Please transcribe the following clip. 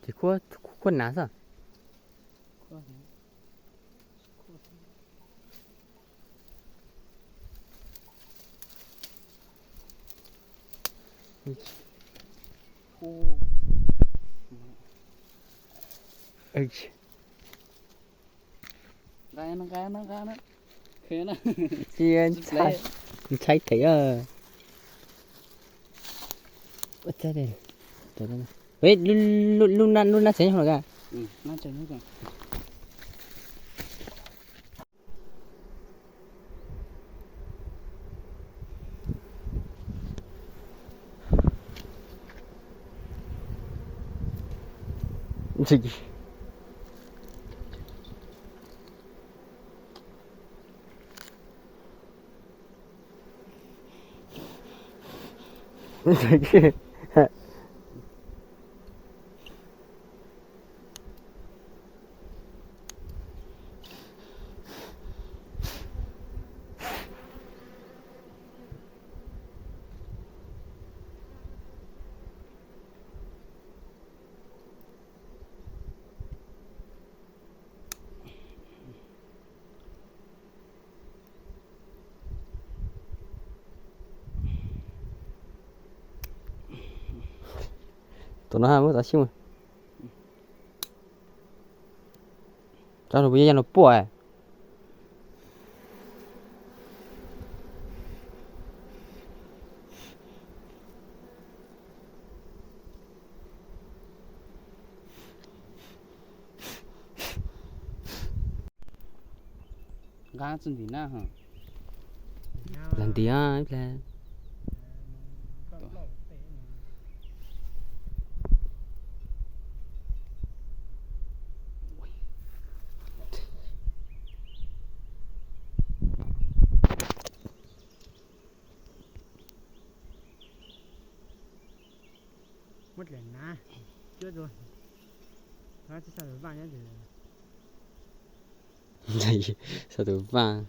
Tsis khuab, khuab hnav xwb. Ntshai thiab. Lub nab tsev nyob los ka. Tus no muab tov xyuj. Tso lus puas yog los puaj. Nqa txij ntim na. Lag ntim ib pliag. Muab dlej na, cuab dua, tsis xa tus vaj nyob. Xa tus vaj.